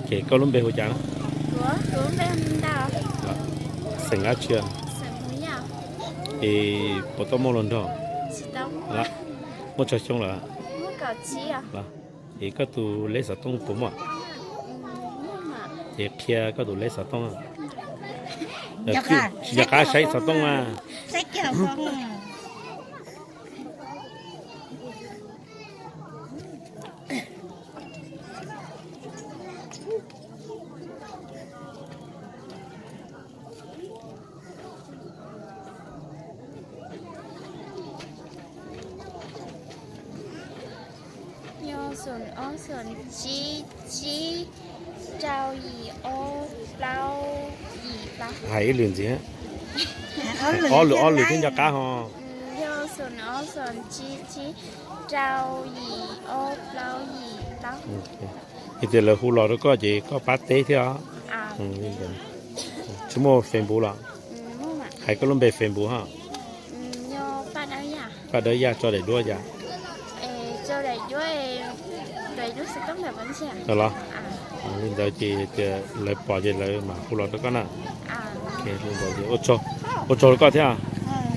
Ces koj lub npe hu cas? Xeem dab tsi? Es puas tau muaj hluas nraug? Muaj tsawg xyoo lawm? Es koj tus leb xov tooj puas muaj? Ces qhia koj tus leb xov tooj. Tsis nco qab saib xov tooj mas. Nyob xoom ob xoom tsib tsib rau yim ob plaub yim plaub. Hais ib lwm ntxiv. Ob lwm ob lwm thiaj nco qab ho. Yog xoom ob xoom tsib tsib rau yim ob plaub yim plaub. Yog tias lawv hu los rau koj ces koj pab teb thiab os. Tsis muaj Facebook los? Hais koj lub npe Facebook ho. Paj Dawb Yaj tso daim duab cas? Los li ntawd ces tias lawv pom ces lawv mam hu los rau koj na. Ua tsaug rau koj thiab.